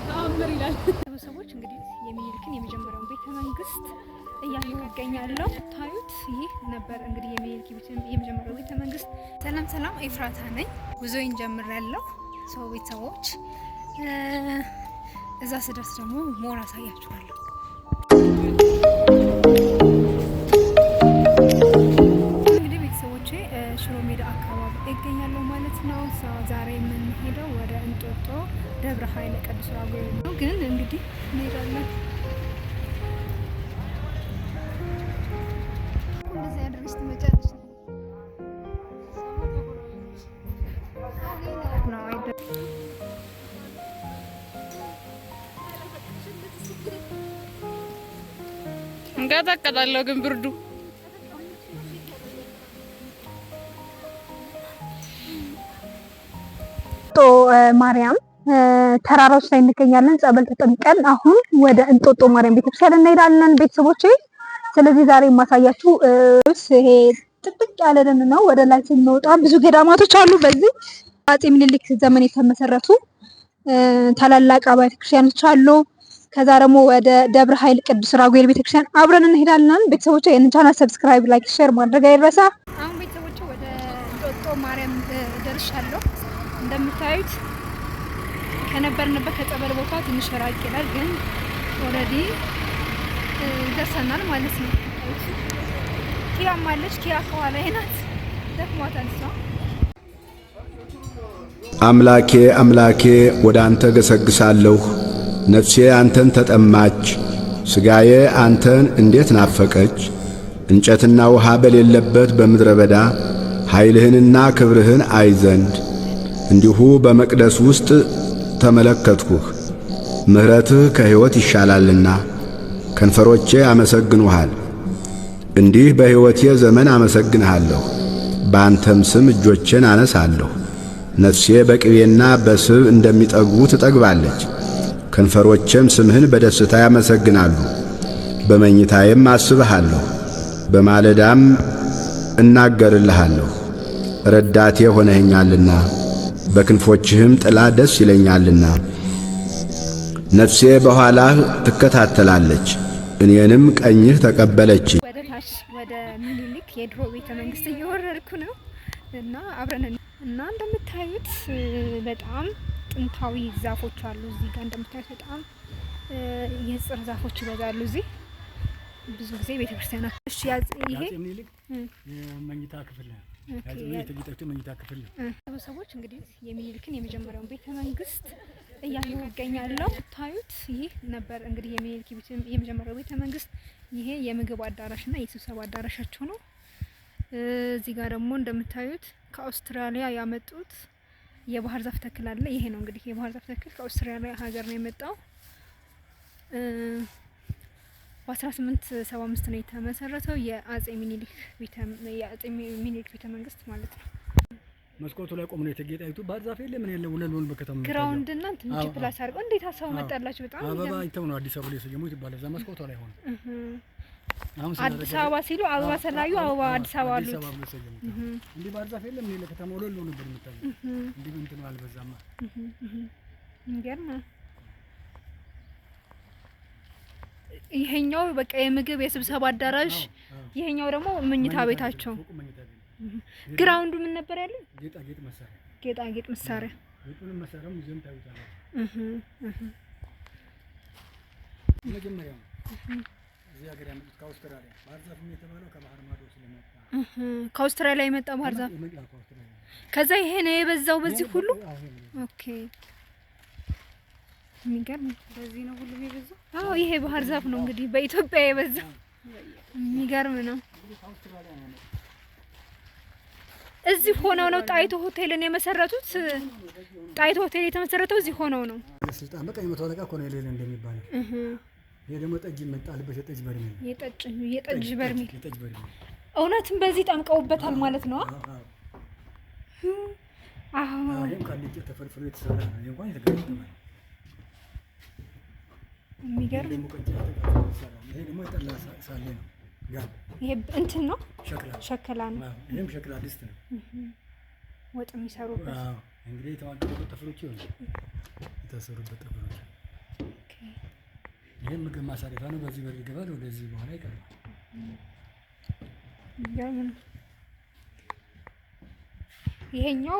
ተአምር ይላል። ሰዎች እንግዲህ የሚኒልክን የመጀመሪያውን ቤተ መንግስት እያየሁ እገኛለሁ። ታዩት ይህ ነበር እንግዲህ የሚኒልክ የመጀመሪያው ቤተ መንግስት። ሰላም ሰላም፣ ኤፍራታ ነኝ። ጉዞዬን ጀምሬያለሁ። ሰው ቤተሰቦች እዛ ስደርስ ደግሞ more አሳያችኋለሁ። እንግዲህ ቤተሰቦቼ ሽሮ ሜዳ አካባቢ እገኛለሁ ማለት ነው። ዛሬ የምንሄደው ወደ እንጦጦ ደብረ ኃይለ ቅዱስ ራጉኤል ነው። ግን እንግዲህ እንሄዳለን። እንደዚህ አድርገሽ ትመጫለሽ ነው አይደል? እንቀጠቀጣለሁ ግን ብርዱ። እንጦጦ ማርያም ተራራዎች ላይ እንገኛለን። ጸበል ተጠምቀን አሁን ወደ እንጦጦ ማርያም ቤተክርስቲያን እንሄዳለን ቤተሰቦቼ። ስለዚህ ዛሬ የማሳያችሁ ይሄ ጥቅጥቅ ያለ ደን ነው። ወደ ላይ ስንወጣ ብዙ ገዳማቶች አሉ። በዚህ አፄ ምኒልክ ዘመን የተመሰረቱ ታላላቅ አብያተ ክርስቲያኖች አሉ። ከዛ ደግሞ ወደ ደብረ ኃይል ቅዱስ ራጉኤል ቤተክርስቲያን አብረን እንሄዳለን። ቤተሰቦቼ ይህንን ቻናል subscribe፣ like፣ share ማድረግ አይረሳ። አሁን ቤተሰቦቼ ወደ እንጦጦ ማርያም ደርሻለሁ። እንደምታዩት ከነበርንበት ከጸበል ቦታ ትንሽ ራቅ ይላል፣ ግን already ደርሰናል ማለት ነው። ኪያም አለች። ኪያ ከኋላ ናት፣ ደክሟታል እሷ። አምላኬ አምላኬ ወደ አንተ ገሰግሳለሁ። ነፍሴ አንተን ተጠማች፣ ሥጋዬ አንተን እንዴት ናፈቀች። እንጨትና ውሃ በሌለበት በምድረ በዳ ኃይልህንና ክብርህን አይ ዘንድ እንዲሁ በመቅደስ ውስጥ ተመለከትሁህ። ምሕረትህ ከሕይወት ይሻላልና ከንፈሮቼ ያመሰግኑሃል። እንዲህ በሕይወቴ ዘመን አመሰግንሃለሁ፣ በአንተም ስም እጆቼን አነሳለሁ። ነፍሴ በቅቤና በስብ እንደሚጠግቡ ትጠግባለች። ከንፈሮቼም ስምህን በደስታ ያመሰግናሉ። በመኝታዬም አስብሃለሁ፣ በማለዳም እናገርልሃለሁ። ረዳቴ ሆነኸኛልና በክንፎችህም ጥላ ደስ ይለኛልና። ነፍሴ በኋላህ ትከታተላለች፣ እኔንም ቀኝህ ተቀበለች። ወደ ታች ወደ ሚኒሊክ የድሮ ቤተ መንግስት እየወረድኩ ነው እና አብረን እና እንደምታዩት በጣም ጥንታዊ ዛፎች አሉ። እዚህ ጋር እንደምታዩት በጣም የጽር ዛፎች ይበዛሉ እዚህ ብዙ ጊዜ ቤተክርስቲያናት። እሺ ይሄ የአፄ ምኒልክ የመኝታ ክፍል ነው። የአፄ ምኒልክ የተጌጠችው መኝታ ክፍል ነው። ሰዎች እንግዲህ የሚኒልክን የመጀመሪያውን ቤተ መንግስት እያየሁ እገኛለሁ። ታዩት ይህ ነበር እንግዲህ የሚኒልክ የመጀመሪያው ቤተ መንግስት። ይሄ የምግብ አዳራሽና የስብሰባ አዳራሻቸው ነው። እዚህ ጋር ደግሞ እንደምታዩት ከአውስትራሊያ ያመጡት የባህር ዛፍ ተክል አለ። ይሄ ነው እንግዲህ የባህር ዛፍ ተክል ከአውስትራሊያ ሀገር ነው የመጣው። በ1875 ነው የተመሰረተው የአፄ ሚኒሊክ ቤተ መንግስት ማለት ነው። መስኮቱ ላይ ቆሞ ነው የተጌጣይቱ። ባህር ዛፍ የለ ምን የለ ወለል ወለል በከተማ ground እና እንትን plus አድርገው እንዴት ሀሳቡ መጣላችሁ? በጣም አበባ አይተው ነው አዲስ አበባ ላይ የሰየሙት ይባላል። እዛ መስኮቷ ላይ ሆነ አሁን አዲስ አበባ ሲሉ አበባ ስላዩ አበባ አዲስ አበባ አዲስ አሉት። አበባ ብሎ ሰየሙት። እንዲህ ባህር ዛፍ የለ ምን የለ ከተማ ወለል ነው ነበር የሚታየው። እንዲህ እንትኑ አልበዛማ። የሚገርም ነው። ይሄኛው በቃ የምግብ የስብሰባ አዳራሽ፣ ይሄኛው ደግሞ መኝታ ቤታቸው። ፎቁ መኝታ ቤት ነው። Ground ኡ ምን ነበር ያለው? ጌጣጌጥ መሳሪያ። ጌጣጌጥ መሳሪያ። ጌጡንም መሳሪያም ሙዚየም ታዩታላችሁ። መጀመሪያው ነው እዚህ ሀገር ያመጡት ከአውስትራሊያ። ባህር ዛፍም የተባለው ከባህር ማዶ ስለመጣ። ከአውስትራሊያ የመጣ ባህር ዛፍ። የመጣ ከአውስትራሊያ። ከዛ ይሄ ነው የበዛው በዚህ ሁሉ። አዎ፣ ይሄ ነው። Okay፣ የሚገርም። በዚህ ነው ሁሉም የበዛው። አዎ፣ ይሄ ባህር ዛፍ ነው እንግዲህ በኢትዮጵያ የበዛው። የሚገርም ነው። እንግዲህ ከአውስትራሊያ ነው ያመጡት። እዚህ ሆነው ነው ጣይቱ ሆቴልን የመሰረቱት። ጣይቱ ሆቴል የተመሰረተው እዚህ ሆነው ነው። ስልጣን በቃ የመቶ አለቃ እኮ ነው የሌለ እንደሚባለው። ይሄ ደግሞ ጠጅ የመጣልበት የጠጅ በርሜል ነው። የጠጅ በርሜል። የጠጅ በርሜል። እውነትም በዚህ ጠምቀውበታል ማለት ነው። አዎ። አዎ። ይሄም ከአንድ እንጨት ተፈልፍሎ የተሰራ ነው። ይሄ እንኳን የተገለበጠ ነው። የሚገርም። ደግሞ ከእንጨት ተቀርጾ የተሰራ ነው። ይሄ ደግሞ የጠላ ሳሌ ነው። ጋን። ይሄ እንትን ነው። ሸክላ። ሸክላ ነው። አዎ፣ ይሄም ሸክላ ድስት ነው። ወጥ የሚሰሩበት። አዎ። እንግዲህ የተማገጡት ጥፍሮች ይሆናል የታሰሩበት ጥፍሮች። ይህም ምግብ ማሳረፊያ ነው። በዚህ በር ይገባል፣ ወደዚህ በኋላ ይቀርባል። የሚገርም ነው። ይሄኛው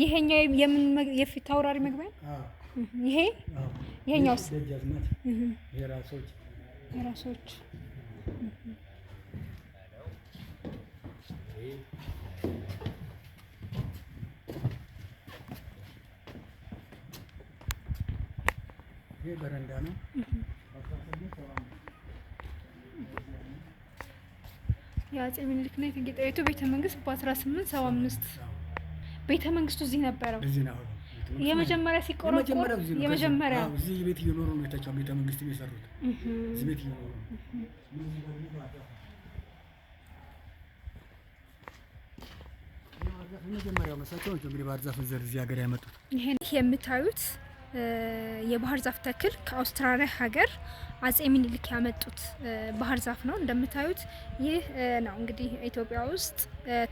ይሄኛው የምን የፊት አውራሪ መግቢያ ነው? ይሄ ይሄኛውስ? ደጃዝማች የራሶች የራሶች። ይሄ በረንዳ ነው። የአፄ ምኒልክና የእቴጌ ጣይቱ ቤተ መንግስት በ1875 ቤተ መንግስቱ እዚህ ነበረው። እዚህ ነው። የመጀመሪያ ሲቆረቆር የመጀመሪያው እዚህ ነው። የመጀመሪያ አዎ፣ እዚህ ቤት እየኖሩ ነው የታቸው ቤተ መንግስት የሰሩት። እዚህ ቤት እየኖሩ ነው። የመጀመሪያው መሳቸው ናቸው እንግዲህ ባህር ዛፍን ዘር እዚህ ሀገር ያመጡት። ይሄን የምታዩት የባህር ዛፍ ተክል ከአውስትራሊያ ሀገር አፄ ምኒልክ ያመጡት ባህር ዛፍ ነው። እንደምታዩት ይህ ነው እንግዲህ ኢትዮጵያ ውስጥ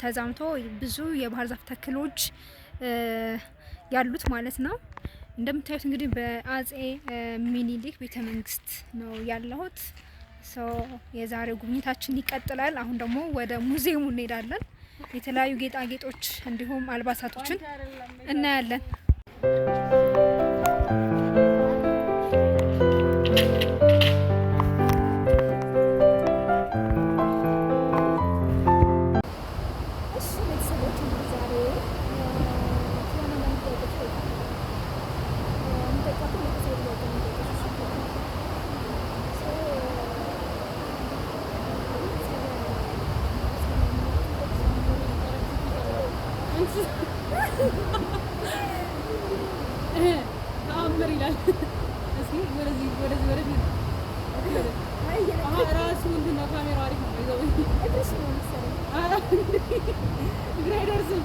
ተዛምቶ ብዙ የባህር ዛፍ ተክሎች ያሉት ማለት ነው። እንደምታዩት እንግዲህ በአፄ ምኒልክ ቤተ መንግስት ነው ያለሁት። So የዛሬው ጉብኝታችን ይቀጥላል። አሁን ደግሞ ወደ ሙዚየሙ እንሄዳለን። የተለያዩ ጌጣጌጦች እንዲሁም አልባሳቶችን እናያለን። እሺ ቤተሰቦች፣ እንግዲህ ዛሬ ስለአንዳንድ ጥያቄዎች እጠይቃለሁ። የምጠይቃቸው ቤተሰብ ጥያቄ ነው የምጠይቃቸው። እሺ፣ ተአምር ይላል። እስኪ ወደዚህ ወደዚህ ወደዚህ። አሀ ራሱ እንትን ነው፣ ካሜራው አሪፍ ነው። ይዘው እግርሽ ነው መሰለኝ። ኧረ እግሬ አይደርስም።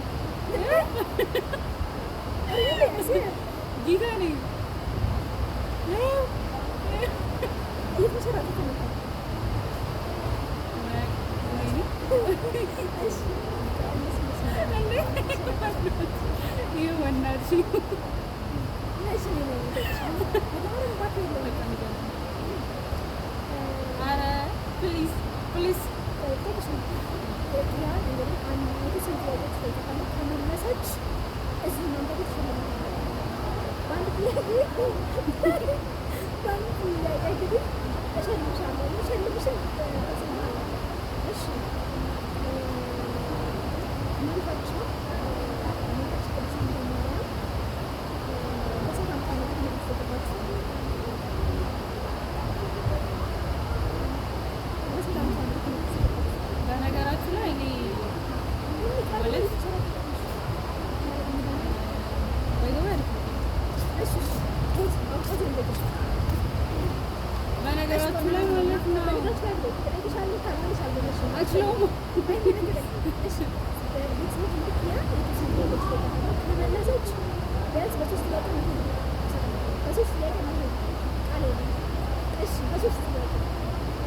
ጌታ ነኝ። እየተንሸራተተ ነው። ወይኔ እሺ፣ ይህ በእናትሽ እሺ፣ እኔ ነኝ የምጠይቅሽ። መጀመሪያ ባትሪ የለውም። በጣም ይገርማል። ኧረ please please። ጠይቅሽ ነው። ያን እንግዲህ አንድ የተወሰኑ ጥያቄዎች እጠይቃታለሁ። ከመለሰች እዚሁ እናንተ ቤት እሸልማታለሁ። በአንድ ጥያቄ እንግዲህ እሸልምሻለሁ። የምሸልምሽን እጽፋለሁ። እሺ፣ እመቤታችን እመቤታችን ቅድስት ድንግል ማርያም በስንት ዓመቷ ነበር ንግሥት የገባችው? በስንት ዓመቷ ነበር ንግሥት የገባችው? በነገራችሁ ላይ እኔ ማለት ወይ ደግሞ አሪፍ ነው። በነገራችሁ ላይ ማለት ነው አችለውም። ቢያንስ በሶስት ጥያቄ በሶስት ጥያቄ ቃል እሺ፣ በሶስት ጥያቄ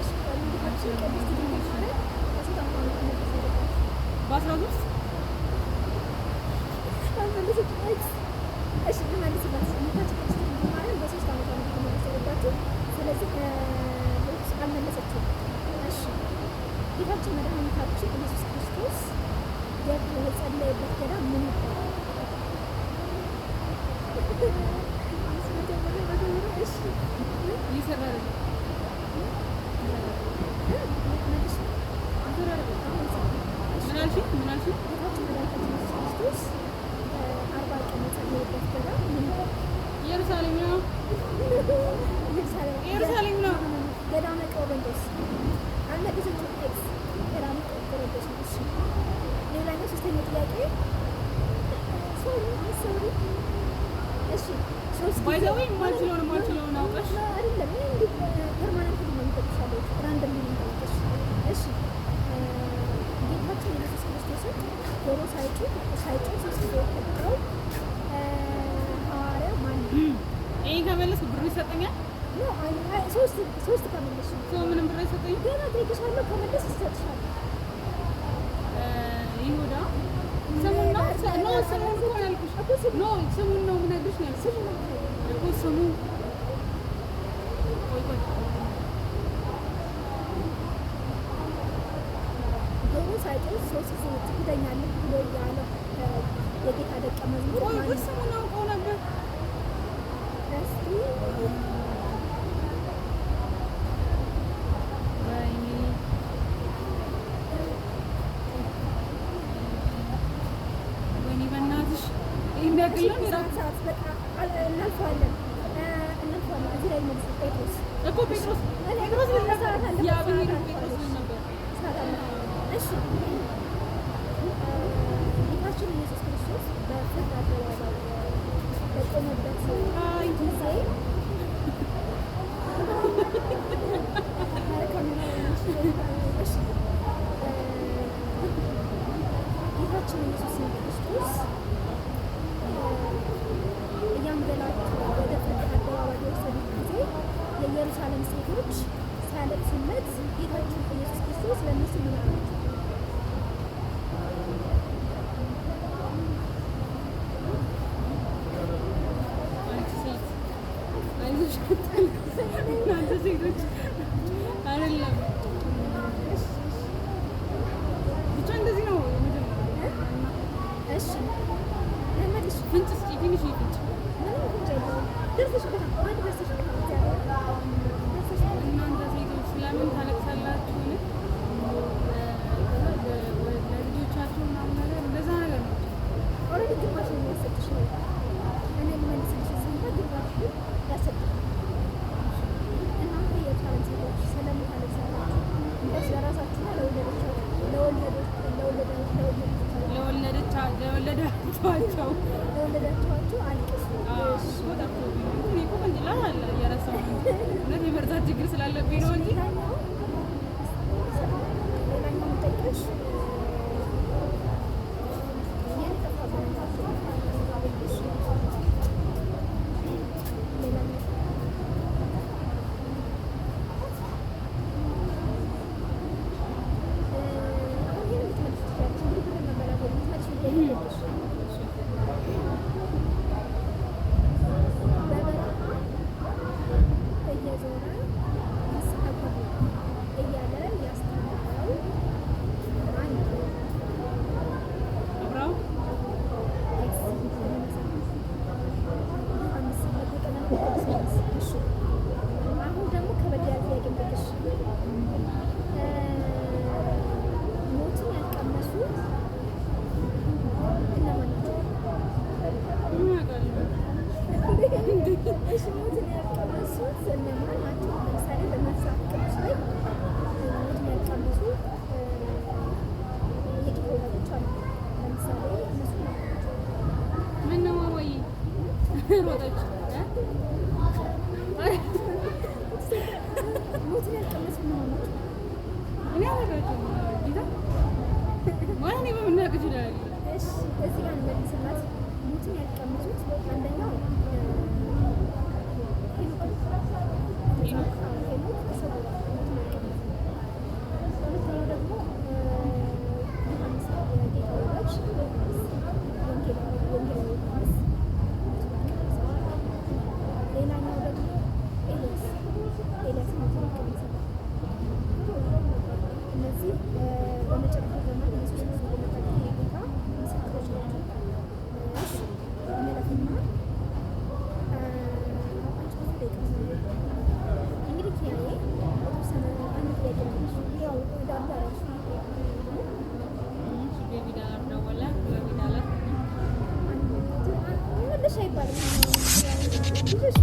እሺ። እመቤታችን ቅድስት ድንግል ማርያም በስንት ዓመቷ ነበር ንግሥት የገባችው? በ13 አልመለሰችም። እሺ ልመልስላት። እመቤታችን ቅድስት ድንግል ማርያም በ3 ዓመቷ ነው ቤተ መንግስት የገባችው። ስለዚህ አልመለሰችውም። እሺ፣ ጌታችን መድኃኒታችን ኢየሱስ ክርስቶስ የጸለየበት ገዳም ምን ይባላል? እሺ እየሰራ አይደለም። መልሽ። እየሰራ አይደለም። አሁን ይሰራል። ምን አልሽኝ? ምን አልሽኝ? ጌታችን መድኃኒታችን ኢየሱስ ክርስቶስ 40 ቀን የጸለየበት ገዳም ምን ይባላል? ኢየሩሳሌም ነው። ኢየሩሳሌም። ኢየሩሳሌም ነው። ገዳመ ቆሮንቶስ አልመለሰችም። X ገዳመ ቆሮንቶስ ነው። እሺ ሌላኛው ሶስተኛው ጥያቄ፣ sorry sorry። እሺ ሶስት By the way የማልችለውን የማልችለውን አውቀሽ አይደለም። እኔ እንዲህ permanent ነው የምጠይቅሽ ያለሁት፣ random ነው የምጠይቅሽ። እሺ፣ ጌታችን ኢየሱስ ክርስቶስን ዶሮ ሳይጮህ ሳይጮህ ሶስት ጊዜ የከዳው ሐዋርያ ማን ነው? ይሄን ከመለስኩ ብሩ ይሰጠኛል? No፣ አይ ሶስት ሶስት ከመለስሽ ነው። ሰው ምንም ብር አይሰጠኝም። ገና እጠይቅሻለሁ፣ ከመለስሽ እሰጥሻለሁ። ይሁዳ ስሙን ነው no ስሙን እኮ ነው ያልኩሽ። No ታይኛለሽ ነው ያልኩሽ እኮ ስሙ። ቆይ ቆይ ዶሮ ሳይጮህ 3 ጊዜ ትክደኛለህ ብሎ ያለው የጌታ ደቀ መዝሙር ቆይ ማን ጉድ ነው? ስሙን አውቀው ነበር። እስኪ ወይኔ ወይኔ በእናትሽ ይሄን ያክል ነው ሰዓት ሰዓት በቃ እናልፈዋለን እናልፈዋለን። እዚህ ላይ መልስ ጴጥሮስ እኮ ጴጥሮስ እኔ ጴጥሮስ ብል ነበር። ሰዓት አለፈ፣ የአብሄሩ ሰዓት ጴጥሮስ ብል ነበር። ሰዓት አለፈ። እሺ ጌታችን ኢየሱስ ክርስቶስ በፍርድ አደባባይ በቆመበት አይ ጊዜ ኧረ ካሜራ እሺ ጌታችን ኢየሱስ ክርስቶስ እያንገላቱ ወደ ፍርድ አደባባይ በወሰዱት ጊዜ የኢየሩሳሌም ሴቶች ሲያለቅሱለት ጌታችን ኢየሱስ ክርስቶስ ለእነሱ ምን አላቸው? አንቺ ሴት አይዞሽ፣ እናንተ ሴቶች አይደለም ብቻ እንደዚህ ነው የመጀመሪያው። እሺ መልሽ። ፍንጭ ስጪ፣ ትንሽ ፍንጭ። ምንም ፍንጭ የለውም። ደርሰሽበታል። አንድ ደርሰሽበታል። እግዚአብሔር ደርሰሽበታል። እናንተ ሴቶች ለምን ታለቅሳላችሁን? ለልጆቻችሁ ምናምን ነገር እንደዛ ነገር ነው። already ግማሽ ነው የሚያሰጥሽ ነው። እኔ ልመልስልሽ እዚህ እንኳን ግማሽ ያሰጥሽ። እናንተ የኢየሩሳሌም ሴቶች ስለምን ታለቅሳላችሁ? እንኳንስ ለራሳችሁና ለወለዳችኋቸው ለወለዳችኋቸው አልቅሱ። እኮ ጠፍቶብኝ ነው። እኔ እኮ ቅንጭላት አለ እየረሳሁ ነው እንጂ እውነት የመርሳት ችግር ስላለብኝ ነው እንጂ ሌላኛው ሌላኛው የምጠይቅሽ የኔ ጠፋብኝ። እሺ ሌላኛው አሁን ይሄን ልትመልሺ ትችያለሽ። እንግዲህ ብር መበላት የለም። ልትመልሺ ትችያለሽ። በበረሃ እየዞረ ንስሐ ግቡ እያለ ያስተማረው ማን ነው? አብራው ዮሐንስ መጥምቀ መለኮት ቅዱስ ዮሐንስ። እሺ አሁን ደግሞ ከበድ ያለ ጥያቄ ልጠይቅሽ። ሞትን ያልቀመሱ እነማን ናቸው? ምን አውቃለሁ። እሺ ሞትን ያልቀመሱት እነማን ናቸው? ለምሳሌ በመጽሐፍ ቅዱስ ላይ ሞትን ያልቀመሱ የጌታ ወዳጆች አሉ። ለምሳሌ እነሱ እነማን ናቸው? ምን ነው ማማዬ ሮጠች እ? ሞትን ያልቀመሱ እነማን ናቸው? እኔ አላውቃቸውም። ጌታ ማለት እኔ በምን ላውቅ እችላለሁ? እሺ እዚህ ጋር እንመልስላት። ሞትን ያልቀመሱት አንደኛው ሄኖክ ነው። ሄኖክ አዎ፣ ሄኖክ ተሰውሯል። ሞትን ያልቀመሰ። ሁለተኛው ደግሞ ዮሐንስ ነው፣ የጌታ ወዳጅ ዮሐንስ፣ ወንጌላዊ ዮሐንስ ሞትን ያልቀመሰ። ሌላኛው ደግሞ ኤልያስ፣ ኤልያስ ሞትን ያልቀመሰ። እነዚህ በመጨረሻ ዘመን ኢየሱስ ክርስቶስ በመጣ ጊዜ የጌታ ምስክሮች ናቸው። እሺ እንለፍና አንቺ ብዙ ደቂቃ እንግዲህ ኪያዬ የተወሰነ አንድ ጥያቄ ነው። ያው ዳር ዳር እሺ ቤቢ ዳላር ደወለ። ቤቢ ዳላር መለሽ አይባልም። ይዘሽ